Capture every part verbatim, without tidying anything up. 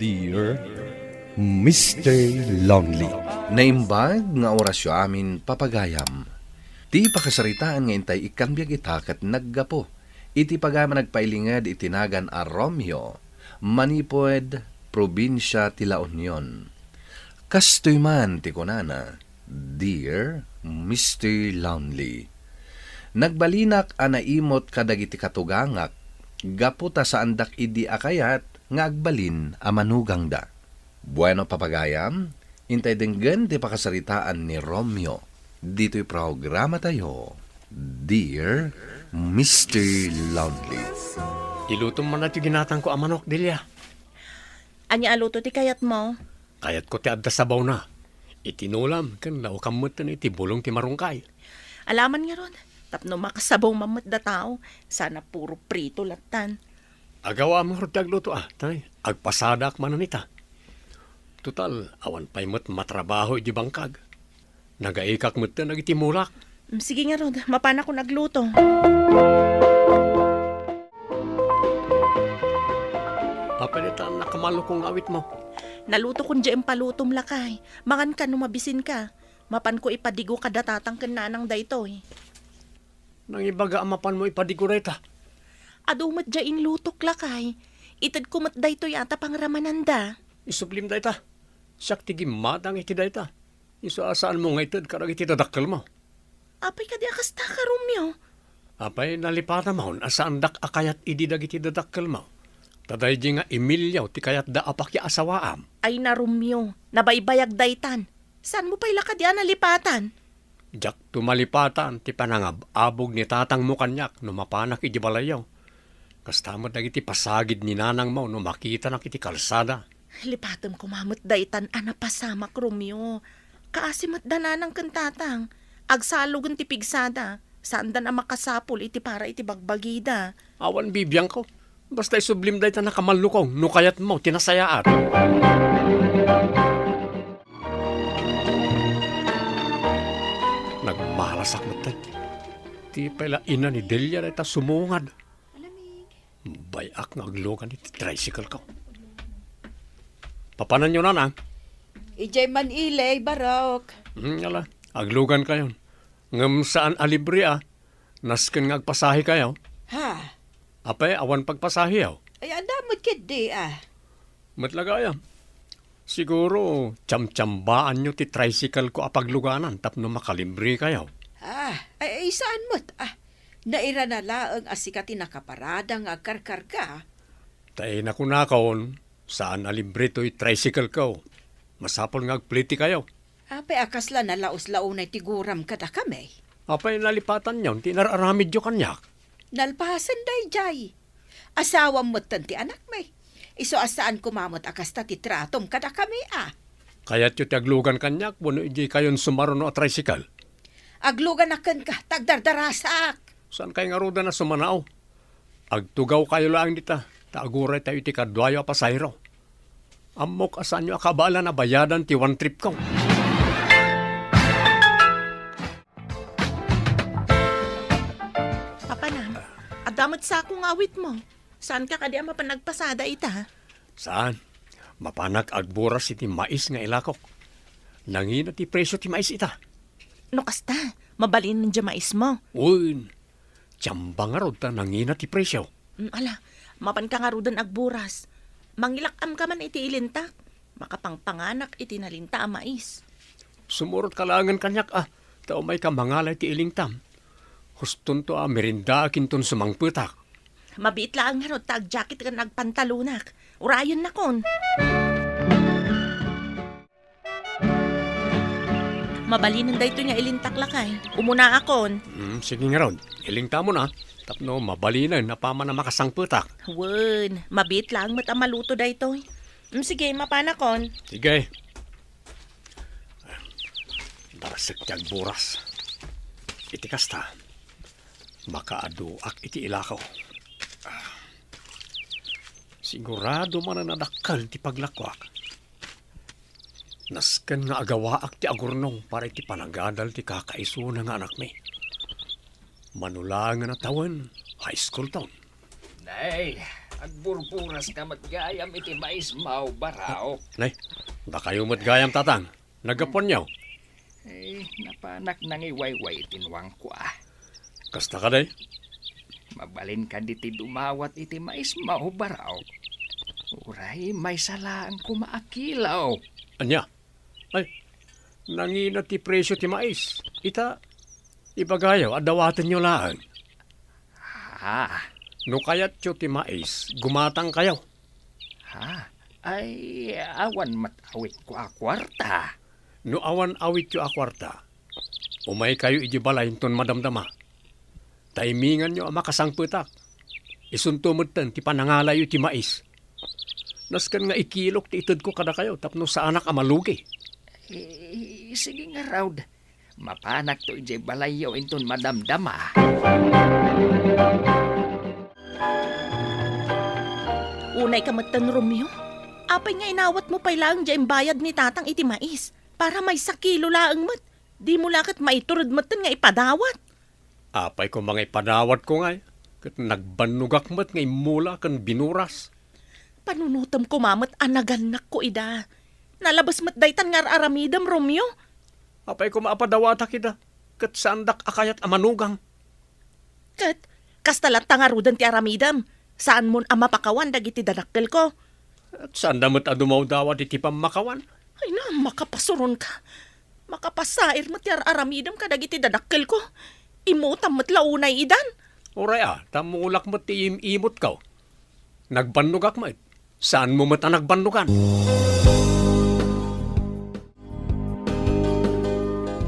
Dear Mister Lonely. Naimbag nga orasyo amin, papagayam. Ti pakasaritaan nga intay ikkan biag ita ket naggapu iti pagayam a nagpailinged iti nagan a Romeo, manipud probinsia ti La Union. Kastoy man ti kunana, "Dear Mister Lonely, nagbalinak a naimut kadagiti katugangak gapu ta saandak idi a kayat nga agbalin a manugangda." Bueno, papagayam, intay denggen ti pakasaritaan ni Romeo ditoy programatayo, Dear Mister Lonely. Ilutom man ti ginatangko a manok, Delia. Ania a luto ti kayatmo? Kayatko ti adda sabawna. Iti nulam ken laukam metten iti bulong ti marungkay. Alaman ngarud, tapno makasabaw man met da tao, sana puro prito lattan. Agawam ngarud ti agluto, a, tay, agpasadaak manen ita. Total, awan pay met matrabaho iti bangkag. Nagaikak metten dagiti mulak. Mm, sige ngarud, mapanakon agluto. Apay dayta a nakamalukong nga awitmo? Nalutokon diay impalutom, lakay. Manganka no mabisinka. Mapanko ipadigo kada tatang ken nanang daytoy. Nangibaga a mapanmo ipadigo dayta? Adu met diay inlutok, lakay. Itedko met daytoy a ta pangramananda. Isublim dayta. Siak ti gimmatang iti dayta. Isu a saanmo nga ited kadagiti dadakkelmo. Apay kadi a kasta, Romeo? Apay nalipatamon a saandak a kayat idi dagiti dadakkelmo? Ta daydi nga Emilio ti kayatda a pakiasawaam. Ay na, Romeo, nabaybayag daytan. Saanmo pay la kadi a nalipatan? Diakto malipatan ti panangab-abog ni tatangmo kaniak no mapanak iti balayyo. Kasta met dagiti pasagid ni nanangmo no makitanak iti kalsada. Lipatem koma met daytan a napasamak, Romeo. Kaasi met da nanang ken tatang. Agsalogen ti pigsada. Saandan a makasapul iti para iti bagbagida. Awan bibiangko. Basta isublim dayta a nakamallukong no kayatmo ti nasayaat. Nagmalasak metten. Ti pay la ina ni Delia dayta sumungad. Bay-ak nga aglugan iti tricycle ko. Papananyo, nanang? Idiay man ili, Barok. Hmm, ala, aglugankayon. Ngem saan a libre, a. Nasken nga agpasahekayo? Ha? Apay, awan pagpasaheyo? Ay, adda met ketdi, a. Met la gayam. Siguro, tsamtsambaanyo ti tricycle ko a pagluganan tapno makalibrekayo. Ah, ay, ay, saan met, a. Nairana laeng a sika ti nakaparada nga agkarkarga. Ta nakunakon, saan a libre toy tricycle ko. Masapul nga agpletikayo. Apay a kasla nalaus-launay ti guram kadakami? Apay nalipatanyon ti inar-aramidyo kaniak? Nalpasen daydiay. Asawam metten ti anakmi. Isu a saan koma met a kasta ti tratom kadakami, a. Kayatyo ti aglugan kaniak wenno idiay kayon sumaruno a tricycle? Agluganak kenka, ta agdardarasak. Saankay ngaruden a sumanao? Agtugawkayo laeng dita, ta aguraytayo iti kaduayo a pasahero. Ammok a saanyo a kabaelan a bayadan ti one trip ko. Papanam, adda met sako nga awitmo. Saanka kadi a mapan agpasada ita? Saan. Mapanak agburas iti mais nga ilakok. Nangina ti presio ti mais ita. No kasta, mabalinen diay maismo? Wen, tsamba ngarud ta nangina ti presio. Mm, ala, mapanka ngaruden agburas. Mangilak-amka man iti ilintak. Makapangpanganak iti nalinta a mais. Sumurotka laengen kaniak, a, ta umayka mangala iti ilingtam. Hustonto a merindaak inton sumangpetak. Mabiit laeng ngarud ta agjacket ken agpantalonak. Urayennakon. Mabalinen daytoy nga ilintak, lakay. Umunaakon. Hmm, sige ngarud. Ilingtamon, a, tapno mabalinen apaman a makasangpetak. Wen, mabiit laeng met a maluto daytoy. Hmm, sige, mapanakon. Sige. Darasek ti agburas. Iti kasta, makaaduak iti ilako. Sigurado manen a dakkel ti paglakoak. Nasken nga agawaak ti agurnong para iti panagadal ti kakaisuna nga anakmi. Mano laengen a tawen, high school ton. Nay, Agburburas ka met gayam iti maismo, Baraok. Nay, dakayo met gayam, Tatang. Naggapuanyo? Eh, napanak nangiwayway iti nuangko, a. Kasta kadi? Mabalin kadi ti dumawat iti maismo, Baraok? Uray maysa laeng koma a kilo. Ania? Ay, nangina ti presio ti mais. Ita, ibagayo a dawatenyo laeng. Ah. No kayatyo ti mais, gumatangkayo. Ha? Ay, awan met awitko a kuarta. No awan awityo a kuarta, umaykayo idiay balay inton madamdama. Taiminganyo a makasangpetak. Isunto metten ti panangalayo iti mais. Nasken nga ikilok ti itedko kadakayo tapno saanak a malugi. Eh, sige ngarud. Mapanakto idiay balayyo inton madamdama. Unay ka metten, Romeo. Apay nga inawatmo pay laeng diay imbayad ni Tatang iti mais? Para maysa kilo laeng met. Dimo la ket maitured metten nga ipadawat. Apay koma nga ipadawatko ngay, ket nagbannogak met nga immula ken binuras. Panunotem koma met a nagannakko ida. Nalabes met daytan nga ar-aramidem, Romeo. Apay koma a padawatak ida, ket saandak a kayat a manugang. Ket kasta latta ngaruden ti aramidem. Saanmon a mapakawan dagiti dadakkelko. At saanda met a dumawdawat iti pammakawan. Ay na, makapasuronka. Makapasair met ti ar-aramidem kadagiti dadakkelko. Imutam met la unay idan. Uray a, ta mulak met ti im-imutko. Nagbannogak met. Saanmo met a nagbannogan?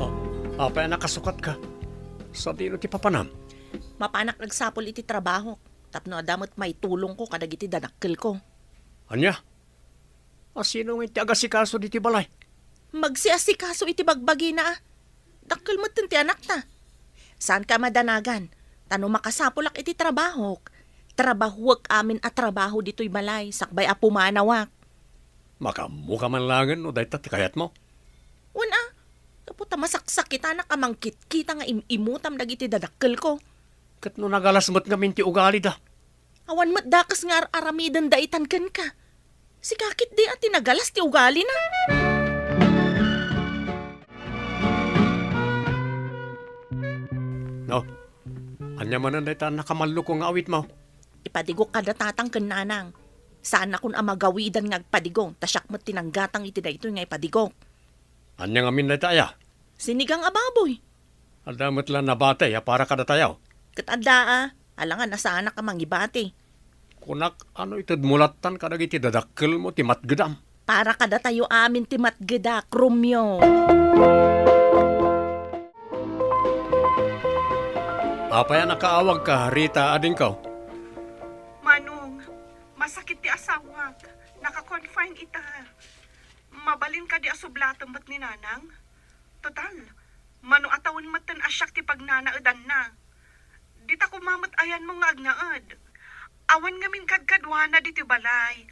Ah, apay a nakasukatka? Sadino ti papanam? Mapanak agsapul iti trabahok, tapno adda met maitulongko kadagiti dadakkelko. Ania? A, sino ngay ti agasikaso ditoy balay? Magsiasikaso iti bagbagina, a. Dakkel metten ti anakta. Saanka a madanagan, ta no makasapulak iti trabahok, trabahuek amin a trabaho ditoy balay sakbay a pumanawak. Makaammoka man laengen no dayta ti kayatmo? Wen a, gapu ta masaksakitanak a mangkitkita nga im-imutam dagiti dadakkelko. Ket no nagalas met ngamin ti ugalida? Awan met dakes nga ar-aramidenda itan kenka. Sika ketdi a ti nagalas ti ugalina. No, ania manen dayta a nakamalluko nga awitmo? Ipadigok kada tatang ken nanang. Saannakon a magawidan nga agpadigo, ta siak met ti nanggatang iti daytoy nga ipadigok. Ania ngamin dayta aya? Sinigang a baboy. Adda met la nabati a para kadatayo. Ket adda a, alangan a saanak a mangibati. Kunak, ano itedmo lattan kadagiti dadakkelmo ti matgedam? Para kadatayo amin ti matgedak, Romeo. Apay a nakaawagka, Rita, adingko? Manong, masakit ti asawak. Naka-confine ita. Mabalin kadi a sublatem met ni Nanang? Total, mano a tawen metten a siak ti pagnanaedanna. Dita koma met ayanmo nga agnaed. Awan ngamin kadkaduana ditoy balay.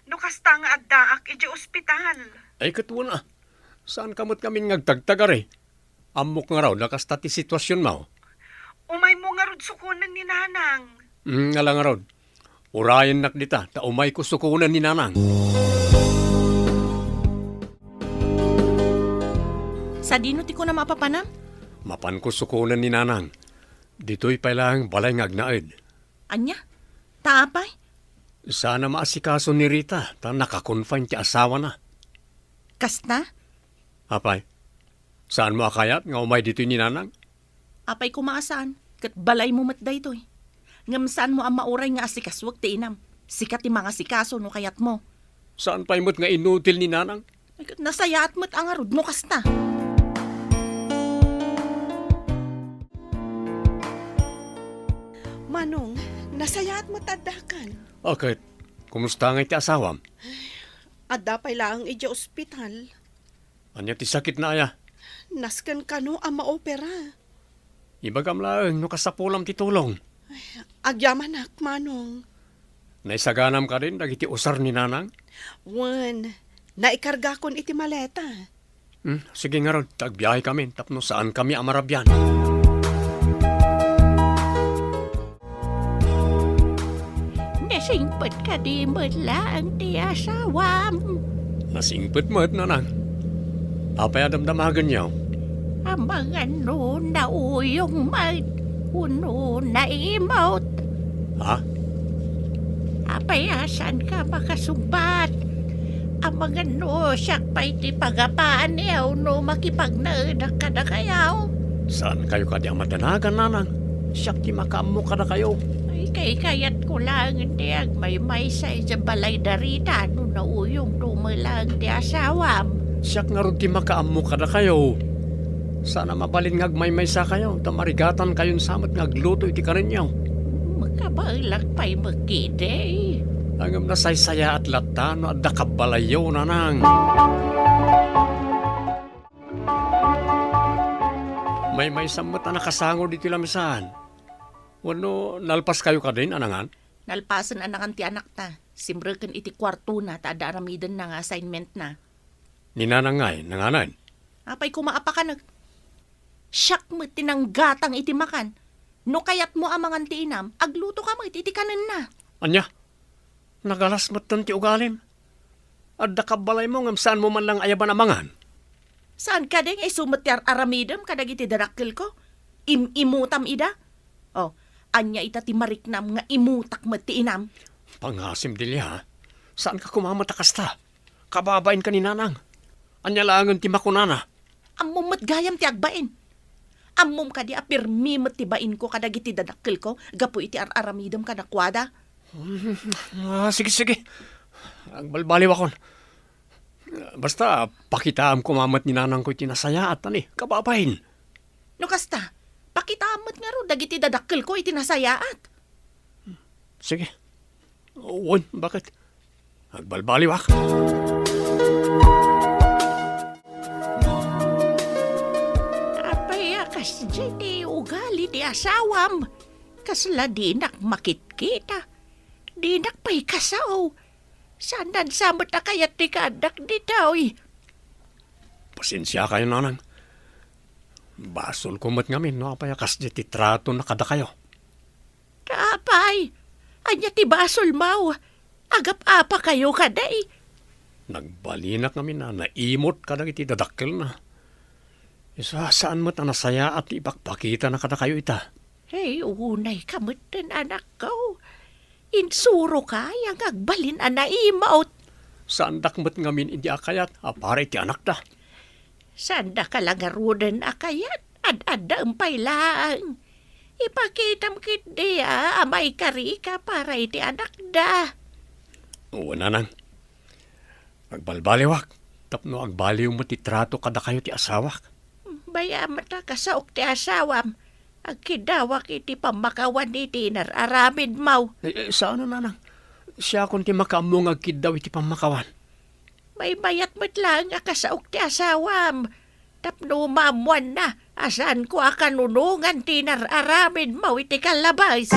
No kasta nga addaak idiay ospital. Ay, ket wen a. Saanka met ngamin nga agtagtagari? Ammok ngarud a kasta ti situasionmo. Umaymo ngarud sukonen ni Nanang. Mm, ala ngarud. Urayennak dita, ta umayko sukonen ni Nanang. Sadino ti kunam a papanam? Mapanko sukonen ni Nanang. Ditoy pay laeng balay nga agnaed. Ania? Ta apay? Saan a maasikaso ni Rita, ta naka-confine ti asawana. Kasta? Apay, saanmo a kayat nga umay ditoy ni Nanang? Apay koma a saan, ket balaymo met daytoy. Ngem saanmo a mauray nga asikasuek ti inam. Sika ti mangasikaso no kayatmo. Saan pay met nga inutil ni Nanang? Ay, ket nasayaat met a ngarud no kasta. Manong, nasayaat met addakan. A ket, kumusta ngay ti asawam? Adda pay laeng idiay ospital. Ania ti sakitna aya? Nasken kano a maopera. Ibagam laeng no kasapulam ti tulong. Agyamanak, Manong. Naisaganam kadin dagiti usar ni Nanang? Wen, naikargakon iti maleta. Hmm, sige ngarud, ta agbiahekamin tapno saankami a marabian. Desi Nasingpet kadi met laeng ti asawam? Nasingpet met, nanang. Apay a damdamagenyo? Amangan no nauyong met wenno naimot. Ha? Apay a saanka makasungbat? Amangan no siak pay ti pagapaanyo no makipagnaedak kadakayo. Saankayo kadi a madanagan, nanang? Siak ti makaammo kadakayo. Ay, kaykayatko laeng ti agmaymaysa idiay balay da rita no nauyongto met laeng ti asawam. Siak ngarud ti makaammo kadakayo. Saan a mabalin nga agmaymaysakayo, ta marigatankayon sa met nga agluto iti kanenyo. Makabaelak pay met ketdi. Ngem nasaysayaat latta no adda kabbalayyo, nanang. Maymaysa met a nakasangod iti lamisaan. Wenno nalpaskayo kadin, nanang? Nalpasen a nangan ti anakta. Simreken iti kuartona ta adda aramidenna nga assignmentna. Ni nanang ngay, nanganen? Apay koma a pakanek? Siak met ti nanggatang iti makan. No kayatmo a mangan ti inam, aglutoka met iti kanenna. Ania? Nagalas metten ti ugalim. Adda kabbalaymo ngem saanmo man lang ayaban a mangan. Saan kadi nga isu met ti ar-aramidem kadagiti dadakkelko? Im-imutam ida? O, ania ita ti mariknam nga imutak met ti inam? Pangasim, Delia. Saanka koma met a kasta. Kababainka ni nanang. Ania laengen ti makunana? Ammom met gayam ti agbain. Ammom kadi a pirmi met ti bainko kadagiti dadakkelko gapu iti ar-aramidem kadakuada? Ah, sige, sige. Agbalbaliwakon. Basta, pakitaam koma met ni nanangko iti nasayaat, ani, kababain. No kasta, pakitaam met ngarud dagiti dadakkelko iti nasayaat. Sige. Wen, baket? Agbalbaliwak. Apay a kasdiay ti ugali ti asawam? Kasla dinak makitkita. Dinak pay kasao. Saan sa met a kayat ti kaaddak ditoy? Pasensiakayo, nanang. Basolko met ngamin no apay a kasdiay ti tratona kadakayo. Apay, ania ti basolmo? Agap-apakayo kadi? Nagbalinak ngamin a naimot kadagiti dadakkelna. Isu a saan met a nasayaat ti ipakpakitana kadakayo ita. Hey, unayka metten, anakko. Insuroka aya nga agbalin a naimot. Saandak met ngamin idi a kayat a para iti anakda. Saandaka la ngaruden a kayat, ad-addaem pay laeng. Ipakitam ketdi a maikarika para iti anakda. Wen, nanang. Agbalbaliwak, tapno agbaliw met ti trato kadakayo ti asawak. Bay-am met a kasaok ti asawam. Agkiddawak iti pammakawan iti inar-aramidmo. Eh, eh, saan a, nanang. Siakon ti makaammo nga agkiddaw iti pammakawan. Maymayat met laeng a kasaok ti asawam. Tapno maammoanna a saanko a kanunongan ti inar-aramidmo iti kallabes.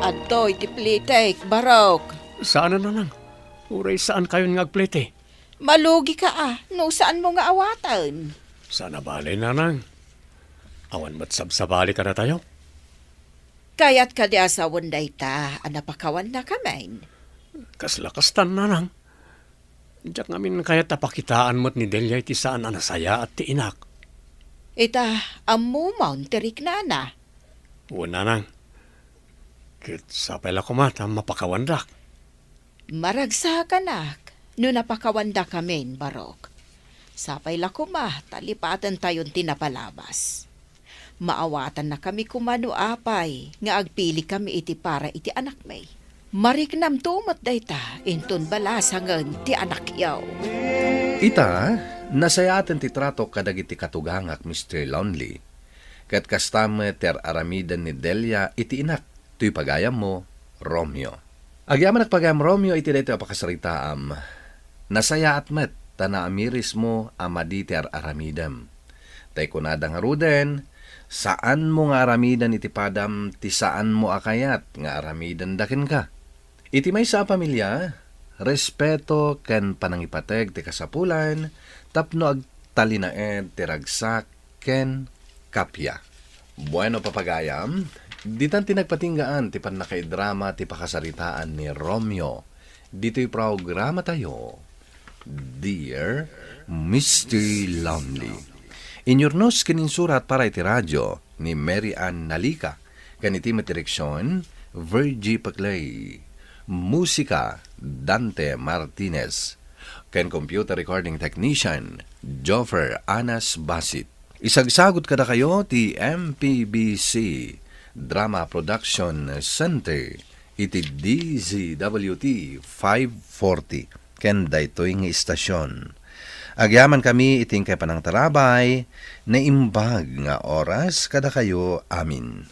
Adtoy ti plitek, Barok. Saan a, nanang. Uray saankayon nga agplete. Malugika a no saanmo nga awaten. Saan a bale, nanang. Awan met sabsabali kadatayo. Kayat kadi a sawen dayta a napakawannakamin? Kasla kastan, nanang. Diak ngamin kayat a pakitaan met ni Delia iti saan a nasayaat ti inak. Ita, ammomon ti riknana. Wen, nanang. Ket sapay la koma ta mapakawandak. Maragsakanak no napakawandakamin, Barok. Sapay la koma ta lipatentayon ti napalabas. Maawatannakami koma no apay nga agpilikami iti para iti anakmi. Mariknamto met dayta inton balasangen ti anakyo. Ita, nasayaaten ti tratok kadagiti katugangak, Mister Lonely. Ket kasta met ti ar-aramiden ni Delia iti inak, toy pagayammo, Romeo. Agyamanak pagayam, Romeo, iti daytoy a pakasaritaam. Nasayaat met ta naamirismo a madi ti ar-aramidem. Tay kunada ngaruden, saanmo nga aramiden iti padam ti saanmo a kayat nga aramidenda kenka. Iti maysa a pamilia, respeto ken panangipateg ti kasapulan tapno agtalinaed ti ragsak ken kappia. Bueno, papagayam, ditan ti nagpatinggaan ti pannakaidrama ti pakasaritaan ni Romeo. Ditoy programa tayo, Dear Mister Lonely. Inyurnos ken insurat para iti radio ni Mary Ann Nalica, ken iti met direksion, Virgie Paclay. Musika, Dante Martinez. Ken computer recording technician, Joffer Anas Basit. Isagsagut kadakayo ti M P B C Drama Production Center iti D Z W T five forty ken daytoy nga istasyon. Agyamankami iti inkay panangtarabay, naimbag nga oras kadakayo amin.